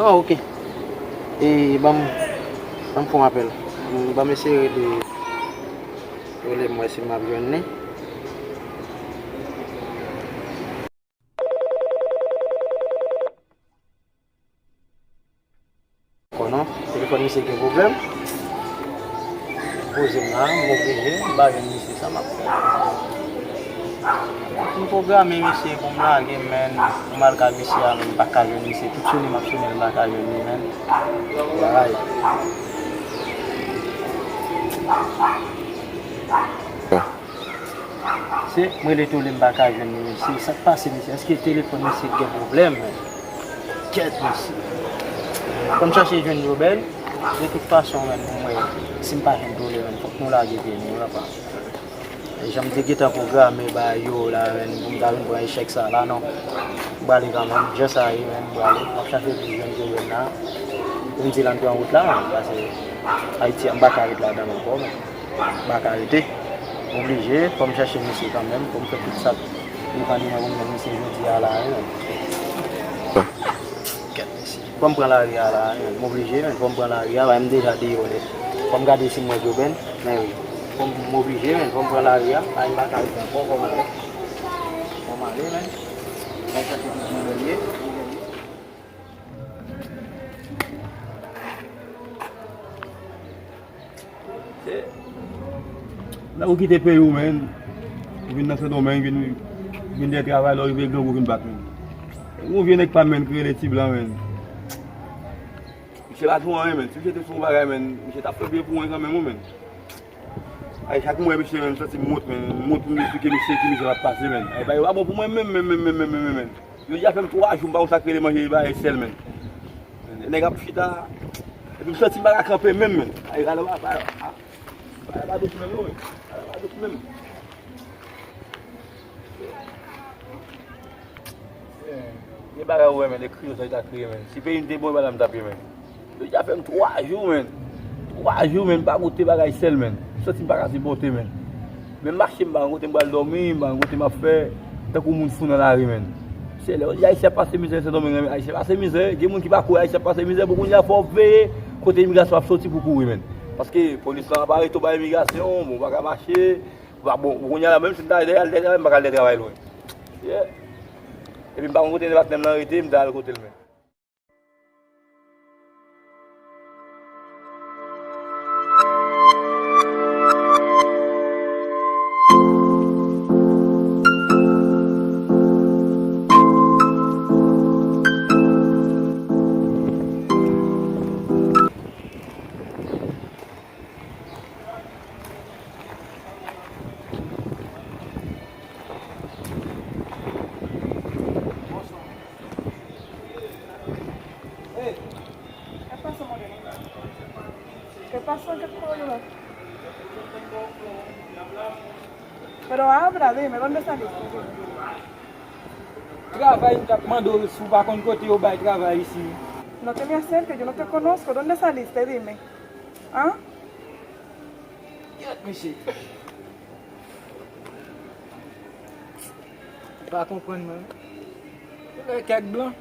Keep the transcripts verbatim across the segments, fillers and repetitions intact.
Oh, ok. E ban m, ban m fè yon apèl. Ban m eseye rele, rele m wè si m ap jwenn li. Konnen telefòn misye gen pwoblèm. Poze m la, m oblije, m pa jwenn misye, sa m ap fè? M pwograme misye pou m lage, men, pou m al kay misye a, men m pa ka jwenn misye. Tout sone m ap sone l, m pa ka jwenn li, men. Bagay. Se, m rele Tole, m pa ka jwenn li, men. Se sa k pase, mesye? Èske telefòn misye gen pwoblèm, men? Kèt, mesye. Fò m chache jwenn Jobèn. De tout fason, men, pou mwen, si m pa jwenn Tole, men, fòk nou lage pye nou, papa. E jan m te gentan pwograme bagay yo la, men, pou m ta vin pran echèk sa la, non. M prale kanmenm, jan sa ye, men, m prale. M ap chache pou jwenn Jobèn la. Pou m di l ann pran wout la, men, paske Ayiti a, m pa ka ret ladan l ankò, men. M pa ka rete. M oblije, fò m chache misye kanmenm, fò m fè tout sa k depann de mwen pou m jwenn misye jodi a la, wi, men. Kèt, mesye. Fò m pran lari a la, wi, men. M oblije, men. Fò m pran lari a, men m deja deyò nèt. Fò m gade si m wè Jobèn, men wi. Fò m, m oblije, men. Fò m pran lari a, men m pa ka rete ankò, fò m ale. Fò m ale, men. Mwen chache tout moun yo ye. Lè ou kite peyi w, men, ou vin nan Sendomeng, vin, vin dèyè travay, lè w rive grangou vin bat, men. Yon vye nèg pa m, men, ki rele Ti Blan, men. Misye pa t fè anyen, men. Si misye te fè yon bagay, men, misye t ap fè byen pou mwen kanmenm, wi, men. Ay, chak mwen, misye, men, m santi m wont, men, m wont pou m esplike misye ki mizè m ap pase, men. Ay, bagay yo pa bon pou mwen menm, menm, menm, menm, menm, menm, menm, men. Jodi a fè m twa jou m pa konn sa k rele manje, bagay sèl, men. Nèg ap chita, epi m santi m pa ka kanpe menm, men. Ay, bagay la pa, pa, pa, bagay la pa dous menm, non, men. Bagay la pa dous menm. Gen bagay ou wè, men, e kriye sa li ta kriye, men. Si peyi m te bon, e pa la m t ap ye, men. Yo deja fè m twa jou, men. Twa jou, men, m pa goute bagay sèl, men. M santi m pa ka sipòte, men. Menm mache m pa gen kote m pral dòmi, m pa gen kote m ap fè, tankou moun fou nan lari, men. Se lè yo di Ayisyen ap pase mizè Sendomeng, men Ayisyen pase mizè, gen moun ki pa kwè Ayisyen ap pase mizè, bon, kounye a fò w veye kote imigrasyon ap soti pou w kouri, men. Paske polis lan ap arete w ba imigrasyon, bon, w pa ka mache, w pa, bon, kounye a la, menm si m ta al dèyè, al dèyè, m pa ka al dèyè travay lwen. Yeah. Epi m pa konn kote patnè m nan rete, m ta al kote l, men. Hey, ¿qué pasó, moreno? ¿Qué pasó? ¿Qué te puedo ayudar? Pero habla, dime, ¿dónde saliste? Dime. Travay, m t ap mande w si w pa konn kote yo bay travay isi. No te me acerques, yo no te conozco. ¿Dónde saliste? Dime. Ah? Kèt, mesye. M pa konprann, mwen. Ou wè kèk blan.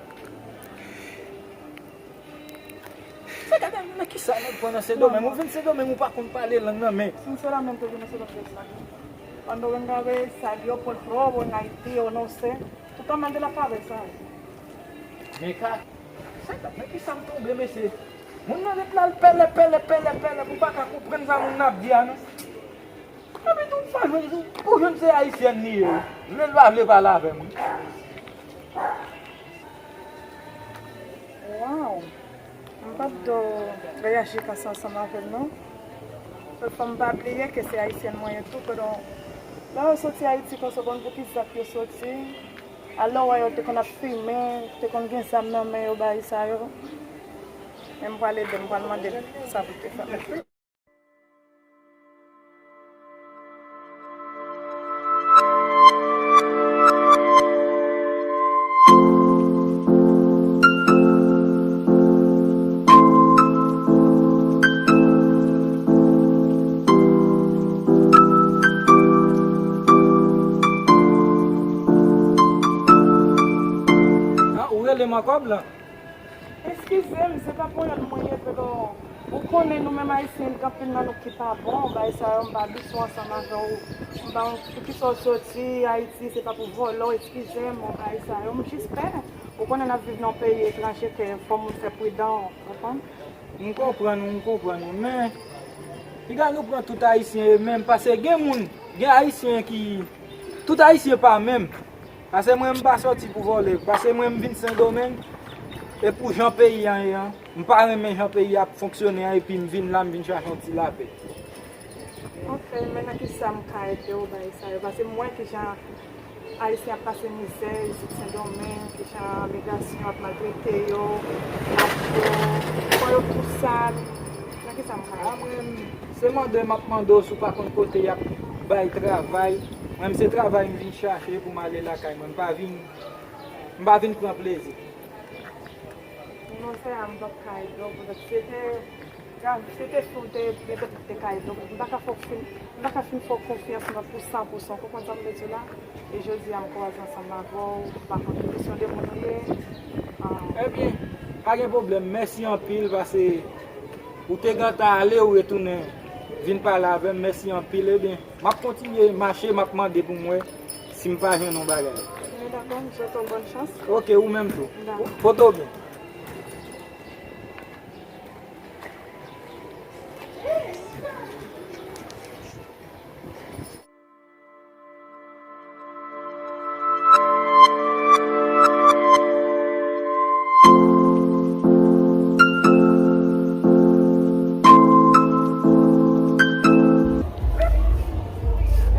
Sa gade nan kisa nèg pran nan Sendomeng? Ou vin Sendomeng, ou pa konn pale lang nan, men. Sinceramente, yo no sé lo que es la gente. Cuando venga a ver, salió por robo en Haití o no sé. Tú estás mal de la cabeza, eh. Men ka, sa gade nan kisa m tonbe, mesye. Moun nan ret la, l pèlè, pèlè, pèlè, pèlè, pou pa ka konprann sa moun nan ap di a, non. Epi tou, ou pa jwenn, ou jwenn se ayisyèn li ye. Vle l pa vle pale avè m, wi. Waw. M p ap do reyaji konsa ansanm avè l, non. Fò m pa bliye ke se ayisyèn mwen ye tou, pandan lè yo soti Ayiti konsa, ou konn pou ki zak yo soti. Alò, w wè yo te konn ap fimen, te konn gen zam nan men yo, bagay sa yo. Men m pral ede l, m pral mande l sa pou l te fè. Ah, ou rele m ankò, Blan? Eskize m, se pa pou yon mwen ye, pero ou konnen nou menm Ayisyen, gen anpil nan nou ki pa bon, bagay sa yo, m pa abitye ansanm avè w. M pa, poukisa w soti Ayiti, se pa pou vòlè w, eskize m, bagay sa yo, m jis pè. Ou konnen n ap viv nan yon peyi etranje ke fò moun fè pridan, w konprann? M konprann ou, m konprann ou, men piga nou pran tout Ayisyen yo menm, paske gen moun, gen Ayisyen ki, tout Ayisyen pa menm. Paske mwen, m pa sòti pou vòlè, paske mwen, m vin Sendomeng, e pou jan peyi a ye an, m pa renmen jan peyi a ap fonksyone an, epi m vin la, m vin chache yon ti lapè. Ok, men nan ki sa m ka ede w bagay sa yo? Paske m wè ki jan Ayisyen ap pase mizè isit Sendomeng, ki jan migrasyon ap maltrete yo, ap yo, kò yo tou sal. Nan ki sa m ka ede w? A mwen, se mande m ap mande w si w pa konn kote y ap bay travay. Mwen, se travay m vin chache pou m ale lakay mwen. M pa vin, m pa vin pran plezi. Non, sè a, m p ap ka ede w, paske se te, se te sou te, petèt li te ka ede w. M pa ka fè w fin, m pa ka fin fè w konfyans nan pou san pou san, w konprann sa m vle di w la? E jodi a, m kwaze ansanm avè w, m pa konn ki kesyon de moun ou ye. Ah. Ebyen, pa gen pwoblèm, mèsi anpil, paske ou te gentan ale, ou retounen, vin pale avè m, mèsi anpil, ebyen. M ap kontinye mache, m ap mande pou m wè si m pa jwenn yon bagay. Men dakò, m swete w bòn chans. Ok, ou menm tou. Dakò. Pote w byen.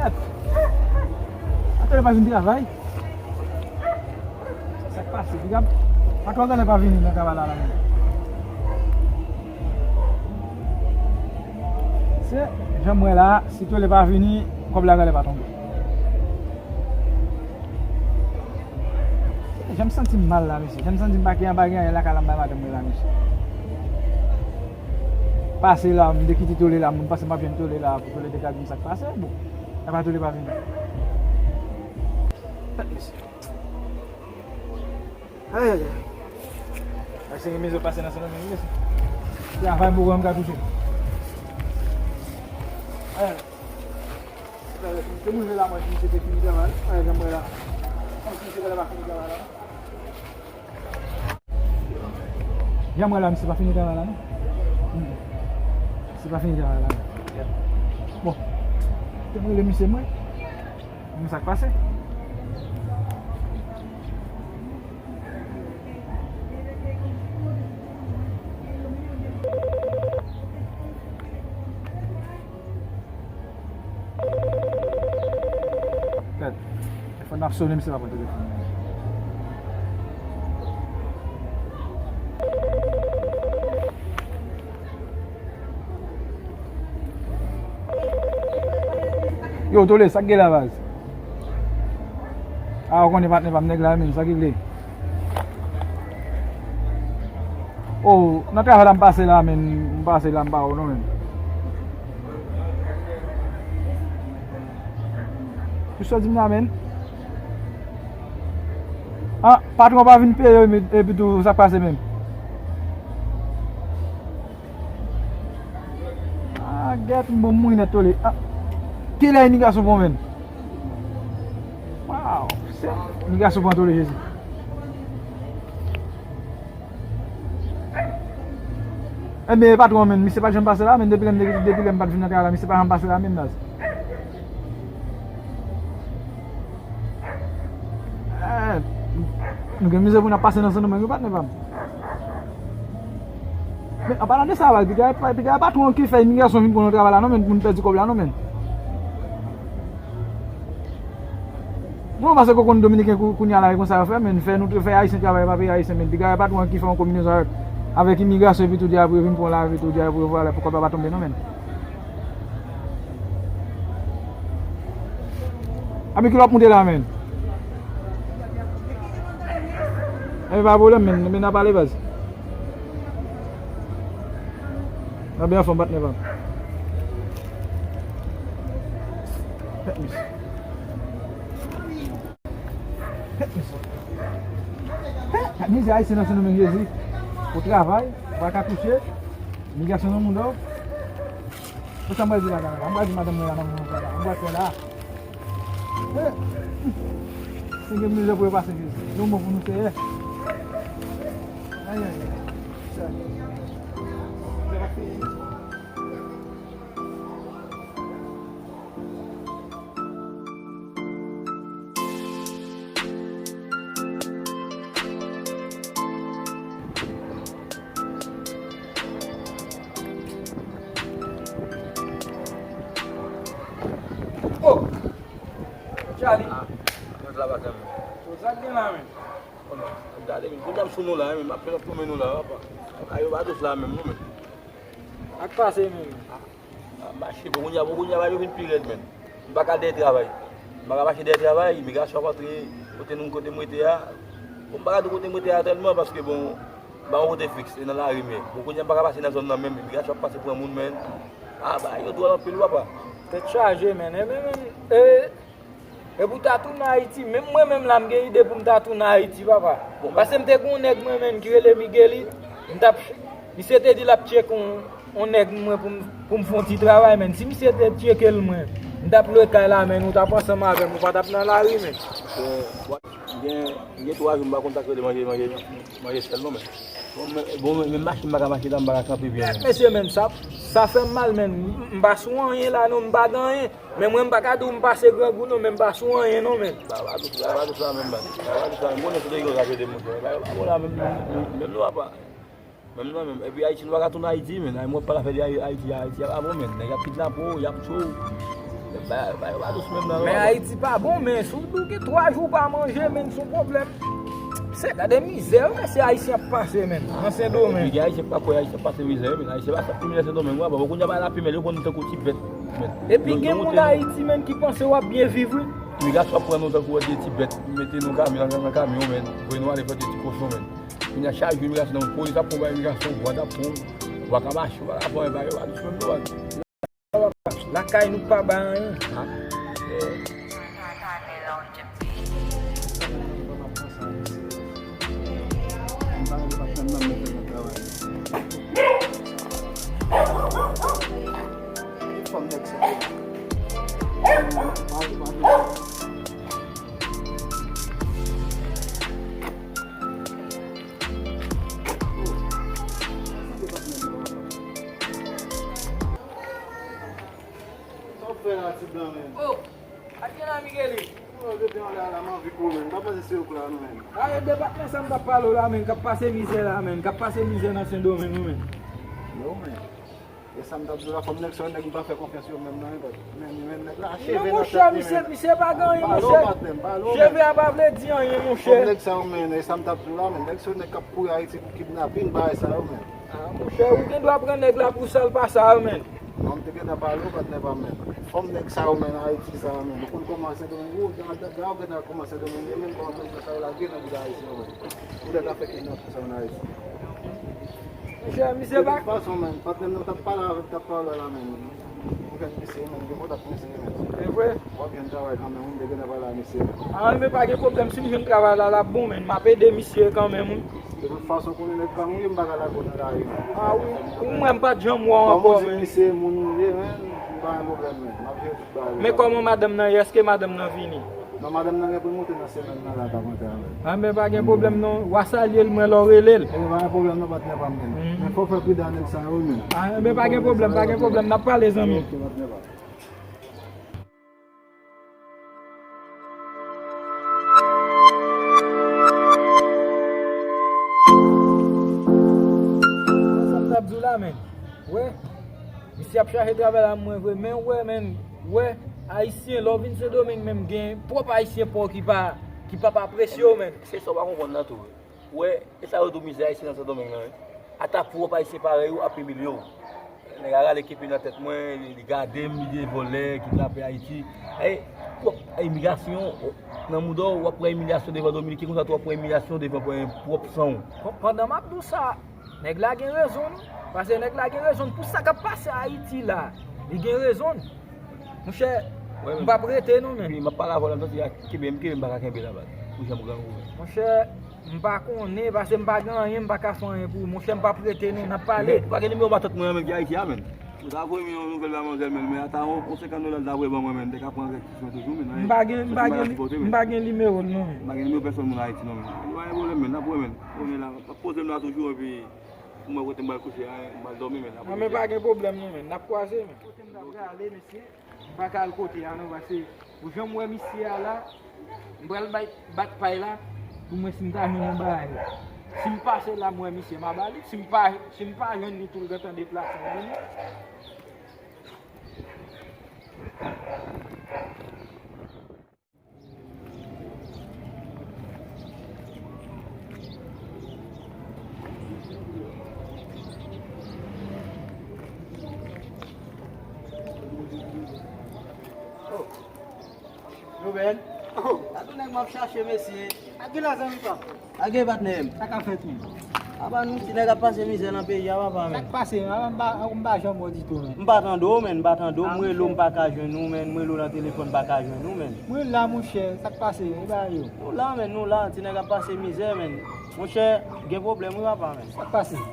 Yèt. Atò yo pa vin travay. Sa k pase, piga? Patwon genlè pa vini nan travay la, la menm. Se jan m wè la, si Tole pa vini, kòb la genlè pa tonbe. Jan m santi m mal la, mesye. Jan m santi m pa gen anba gen anyen lakay la, m bay madanm mwen la, mesye. Pase la, m te kite Tole la, moun panse m ap jwenn Tole la, pou Tole te ka di m sa k pase, bon. Epa Tole pa vini. Tèt mesye. Ay, ay, ay. Ayisyen gen mizè pase nan Sendomeng, mesye. Travay boure m ka touche. Ay, ay. Te mwen la, mwen, misye te fini travay. Ay, jan m wè la. Kòmsi misye genlè pa fini travay la, non? Jan m wè la, misye pa fini travay la, non? Hmm. Misye pa fini travay la, non? Bon. Te mwen rele misye, mwen. Men sa k pase? Tèt. Telefòn nan ap sonnen, misye pa pran telefòn. Yo, Tole, sa k gen la, baz? A, ou konnen patnè pa m, nèg la menm, sa k regle? Oh, nan travay la m pase la, menm, m pase la, m pa wè w non, menm. Ou sa w di m la, menm? Ah, patwon pa vin peye, men, epi tou, sa k pase menm? Ah, gèt, m bon mouri nèt, Tole. Ah, kilè imigrasyon pran w, menm? Waw, se imigrasyon pran Tole, Jezi. Enben, patwon, menm, misye pa t janm pase la, menm, depi lè m, depi lè m pa t vin nan travay la, misye pa janm pase la, menm, baz. Eh, nou gen mizè pou n ap pase nan Sendomeng, wi, patnè pa m. Men, an palan de sa, piga, piga e patwon ki fè imigrasyon vin pran nou travay la, non, men, pou n pèdi kòb la, non, men. Non, paske ou konn Dominiken kou-, kounye a la, e konsa yo fè, men, fè nou, fè Ayisyen travay pa peye Ayisyen, men, piga e patwon ki fè yon konbinezon avèk, avèk imigrasyon, epi tou di apre yo vin pran lavi, tou di apre yo vwala, pou kòb la pa tonbe, non, men. Abi, kilè w ap moute la, menm? Enben, pa pwoblèm, menm, menm n a pale, baz. N a byen anfòm, patnè pa m. Tèt misye. Tèt misye. Tèt misye, Ayisyen nan Sendomeng, Jezi. Ou travay, ou pa ka touche, imigrasyon nan mouda w. Pou sa m pral di la, la, la, m pral di madanm mwen la, nan moman sa la, m pral fè la. Eh, se gen mizè pou yo pase, Jezi. Yon mo pou nou, Seyè. Ay, ay, ay. Sa. Oh! Charlie. Ah, mwen travay kanmenm. Bon, sa k gen la menm? Bon, gade, men, kounye a m sou nou la, men, m ap fè, m ap tounen nou la, papa. Bagay yo pa dous la menm, non, men. Sa k pase menm? M ap mache, bon, kounye a, bon, kounye a, bagay yo vin pi rèd, men. M pa ka dèyè travay. M pa ka mache dèyè travay, imigrasyon ap antre kote nou, kote m rete a. Bon, m pa ka di kote m rete a tèlman, paske, bon, m pa yon kote fiks, se nan lari m ye. Bon, kounye a, m pa ka pase nan zòn nan menm, imigrasyon ap pase pran moun, men. Ah, bagay yo dwòl anpil, papa. Tèt chaje, men. E men, men, e, E pou ta tounen Ayiti, menm mwen menm la, m gen ide pou m ta tounen Ayiti, papa. Paske m te gen yon nèg mwen menm ki rele Miguelito, m t ap, misye te di l ap tcheke yon, yon nèg mwen pou m, pou m fè yon ti travay, menn. Si misye te tcheke l mwen, m t ap lwe kay la, menn, ou t ap ansanm avè m, ou pa t ap nan lari, menn. M gen, m gen twa jou m pa konn sa k rele manje, manje, manje sèl non, menn. Bon, men, bon, men, men mache m pa ka mache la, m pa ka kanpe byen, menn. Mesye, menn, sa, sa fè m mal, menn. M, m pa sou anyen la, non, m pa gen anyen. Men mwen, m pa ka di w m pase grangou non, men m pa sou anyen non, men. Bagay pa dous, bagay pa dous la menm, baz. Bagay pa dous la menm. M konnen tout yon zafè de moun, bagay pa bon la menm, menm, menm, menm non, papa. Menm non, menm. Epi Ayiti, nou pa ka tounen Ayiti, men. Ay, mwen pa la fè de Ay-, Ayiti, Ayiti a pa bon, men. Nèg ap kidnape w, y ap tchwe w. Bagay, bagay pa dous menm nan, non, papa. Men Ayiti pa bon, men. Si w di w gen twa jou w pa manje, men, se yon pwoblèm. Se gade mizè, wi, mesye, Ayisyen ap pase, men, nan Sendomeng. Epi gen Ayisyen k pa kwè Ayisyen ap pase mizè, wi, men. Ayisyen pa sot pi mizè Sendomeng, wi, papa. Bon, kounye a pa lapimèl, yo pran nou tankou ti bèt. Men, epi gen moun Ayiti, menn, ki panse w ap byen viv, wi. Imigrasyon ap pran nou tankou w te ti bèt, mete nou kamyon, nan, nan kamyon, menn, voye nou ale fè ti kochon, menn. Kounye a, chak jou imigrasyon nan, polis ap pran w ba imigrasyon, vwad ap pran w, w pa ka mache, w pa ka fè anyen, bagay yo pa dous menm non, papa. Lakay nou pa bay anyen. Ha? Eh. Fanm nèg sa yo. Sa w fè la, ti blan, menn? Oh, sa k gen la, Migueli? Oh, depi anlè a la, m anvi kouri, menn. M pa panse se ou k la, non, menn. A, e depatman sa m t ap pale w la, menn, k ap pase mizè la, menn, k ap pase mizè nan Sendomeng, wi, menn. Yo, menn. E sa m t ap di w la, fanm nèg sa yo, nèg m pa fè konfyans yo menm, non, men, men, men, nèg la, cheve nan tèt li, menn. Non, monchè, misye, misye pa gen anyen, monchè. Cheve a pa vle di anyen, monchè. Fanm nèg sa yo, menn, e sa m t ap di w la, menn. Nèg sa yo, nèg k ap kouri Ayiti pou kidnapin, bagay sa yo, menn. Ah, monchè, ou gen dwa pran nèg la pou sa l pa sa yo, menn. Non, m te gentan pale w, patnè pa m, menn. Fanm nèg sa yo, menn, Ayiti sa yo, menn. Ou konn kòman Sendomeng, ou, dan, dan, dan, ou gentan kòmanse Sendomeng, menn, kòman fanm nèg sa yo lage nan bouda Ayisyen yo, menn. Poutèt afè kidnapin sa yo nan Ayiti. Monchè, misye pa. De tout fason, menn, patnè m nan t ap pale avè m, t ap pale la, menn. Ou jwenn misye, menn, gen kontak misye, menn. E vre? W ap jwenn travay kanmenm, wi, m te gentan pale a misye. Ah, men pa gen pwoblèm, si m jwenn travay la, l ap bon, menn. M ap ede misye kanmenm, wi. De tout fason, konnen nèg pa mouri, m pa ka lage w nan lari, menn. Ah, wi. Ou mwen, m pa t janm wè w ankò, menn. Kòm ou di misye, moun ou ye, menn, m pa gen pwoblèm, menn. M ap jere tout bagay yo. Men kòman madanm nan ye? Èske madanm nan vini? Non, madanm nan gen pou l moute nan semèn nan la, t ap antre avè l. Ah, men pa gen pwoblèm non. W a salye l, mwen lè w rele l. Ebyen, pa gen pwoblèm non, patnè pa m, menn. Men fò w fè pridan nèg sa yo, menn. Ah, men pa gen pwoblèm, pa gen pwoblèm. N ap pale, zanmi. Ok, patnè pa m. Sa m t ap di w la, menn. Wè, misye ap chache travay la, mwen vre, men wè, menn, wè, Ayisyen, lè w vin Sendomeng menm, gen pwòp Ayisyen pa w ki pa, ki p ap apresye w, menn. Se sa w pa konprann nan tou. Wè, e sa yo di w mizè Ayisyen nan Sendomeng nan, wi. Ata pwòp Ayisyen parèy ou ap imilye w. Nèg la rale kepi nan tèt mwen, li, li gade m, li di vòlè, kidnapè Ayiti. E, pwòp imigrasyon, nan mouda w, w ap pran imilyasyon devan Dominiken, konsa tou w ap pran imilyasyon devan pwòp san w. Bon, pandan m ap di w sa, nèg la gen rezon, wi. Paske nèg la gen rezon pou sa k ap pase Ayiti la. Li gen rezon. Monchè, m p ap rete non, menn. Epi m ap pale avè w la, m santi a kenbe, m kenbe, m pa ka kenbe la, baz. Pou jan m grangou, menn. Monchè, M pa konnen, paske m pa gen anyen, m pa ka fè anyen pou ou. Monchè, m p ap rete non, n ap pale. Men, ou pa gen nimewo matant mwen an menm ki Ayiti a, menn? Ou ta voye m yon nouvèl ba manzèl, menn, men ata yon, yon senkant dola l ta voye ban mwen, menn, m te ka pran rès mwen toujou, menn. M pa gen, m pa gen, m pa gen nimewo l non, menn. M pa gen nimewo pèsòn moun Ayiti non, menn. Pa gen pwoblèm, menn, n ap wè, menn. Konnen la, m ap poze m la toujou, epi pou mwen kote m pral kouche a, m pral dòmi, menn. Nan, men pa gen pwoblèm non, menn. N ap kwaze, menn. Kote m ta prale, mesye? M pa ka al kote a non, paske pou jan m wè misye a la, m pral bay, bat pay la, pou m wè si m ta jwenn yon bagay. Si m pase la, m wè misye, m a ba li. Si m pa, si m pa jwenn li tou, l gentan deplase, m vini. Ruben. Oh, gade yon nèg m ap chache, mesye. Ak ki la, zanmi pa? Ak gen patnè m. Sa k ap fèt, menn? Apa nou ti nèg ap pase mizè nan peyi a, papa, menn. Sa k pase, menn? Apa m pa, m pa janm wè w ditou, menn. M pa tande w, menn, m pa tande w. Ah, m rele w, m pa ka jwenn ou, menn. M rele w nan telefòn, m pa ka jwenn ou, menn. Mwen la, monchè, sa k pase? E bagay yo? Nou la, menn, nou la. Ti nèg ap pase mizè, menn. Monchè, gen pwoblèm, wi, papa, menn. Sa k pase?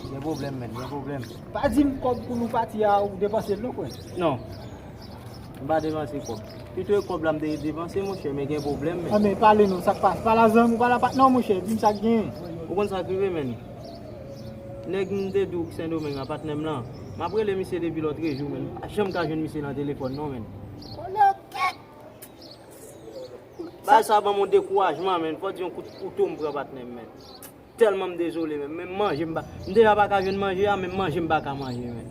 Gen pwoblèm, menn, gen pwoblèm. Pa di m kòb pou nou pati a, ou depanse l non, frè. Non. M pa depanse kòb. Pito e kòb la m te depanse, monchè, men gen pwoblèm, men. Anben, pale non, sa k pase? Pale a zanmi w, pale a patnè w, monchè, di m sa k genyen. Ou konn sa k rive, menn? Nèg m te di w ki Sendomeng an, patnè m lan. M ap rele misye depi lòtrejou, menn. M pa janm ka jwenn misye nan telefòn, non, menn. Bagay sa ban m yon dekourajman, menn. Fò di yon kout kouto m pran, patnè m, menn. Tèlman m dezole, menn. Menm manje, m pa, m deja pa ka jwenn manje a, menm manje m pa ka manje, menn.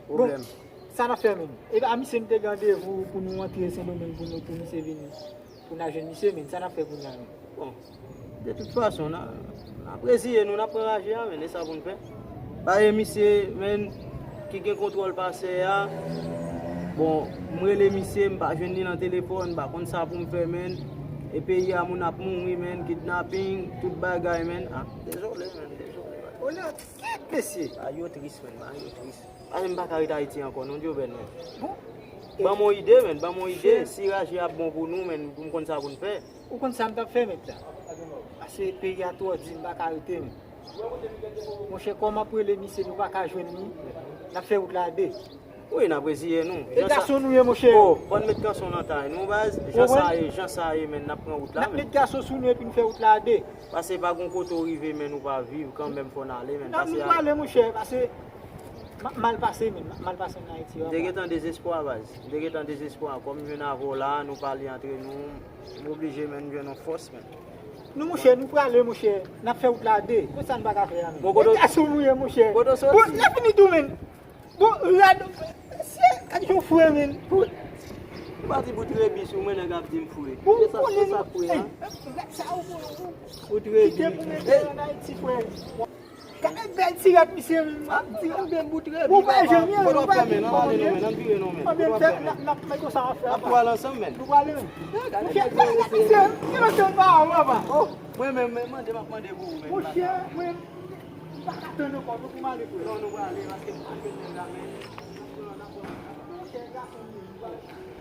Bon, pwoblèm. Sa n ap fè, menn? E pa misye m te gen randevou pou nou antre Sendomeng pou nou, pou misye vini, pou n al jwenn misye, menn. Sa n ap fè kounye a, menn? Bon, de tout fason, n a, n ap reziye nou, n ap pran raje a, menn. E sa pou n fè. Paske misye, menn, ki gen kontwòl pasè a. Bon, m rele misye, m pa jwenn li nan telefòn, m pa konn sa pou m fè, menn. E peyi a, moun ap mouri, menn, kidnaping, tout bagay, menn. Ah, dezole, menn, dezole. Onè, kèt, mesye. Bagay yo tris, menn, bagay yo tris. Paske m pa ka ret Ayiti ankò, non, Joven, menn. Bon. Ban m yon ide, menn, ban m yon ide. Si raje ap bon pou nou, menn, pou m konn sa pou n fè. Ou konn sa m t ap fè, mèt la? Paske peyi a twò di, m pa ka rete, menn. Monchè, kòman pou rele misye, nou pa ka jwenn li, n ap fè wout la a de. Wi, n ap reziye nou. E gason nou ye, monchè. Oh, fò n met kanson nan tay nou, baz. Jan sa ye, jan sa ye, menn, n ap pran wout la, menn. N ap met gason sou nou epi n fè wout la a de. Paske pa gon kote w rive, menn, ou pa viv, kanmenm fò n ale, menn. N ap, nou prale, monchè, paske m ap mal pase, menn, m ap mal pase ann Ayiti. M te gentan dezespwa, baz. M te gentan dezespwa. Kòm m jwenn avè w la, nou pale antre nou, m oblije, menn, m jwenn yon fòs, menn. Non, monchè, nou prale, monchè. N ap fè wout la de. Konsa n pa ka fè a, menn. Bon, kote w, e gason nou ye, monchè. Kote w soti? Bon, n ap fini tou, menn. Bon, rad, mesye, gade yon fre, menn. Ou pa di bout rebis ou, mwen nèg ap di m fre. Bon, ou konnen sa fre a. Rad sa ou, ou, ou kite pou mete ann Ayiti, frè. Gade bèl ti rad misye, menn. Ti rad, menn, bout rebis. Ou pa janm, ou pa janm. Ann vire non, menn. Ann vire non, menn. Ann vire non, menn. N ap pral ansanm, menn. Nou prale, menn. Gade bèl mesye. Misye, ki nan chanm pa ou, papa? Oh, mwen menm, mwen mande, m ap mande pou ou, menn. Monchè, mwen, m pa ka tann ankò, nou pou m ale, frè. Non, nou prale, paske m pa jwenn nèg la, menn. N ap pran, n ap pran. Monchè, gason, nou prale.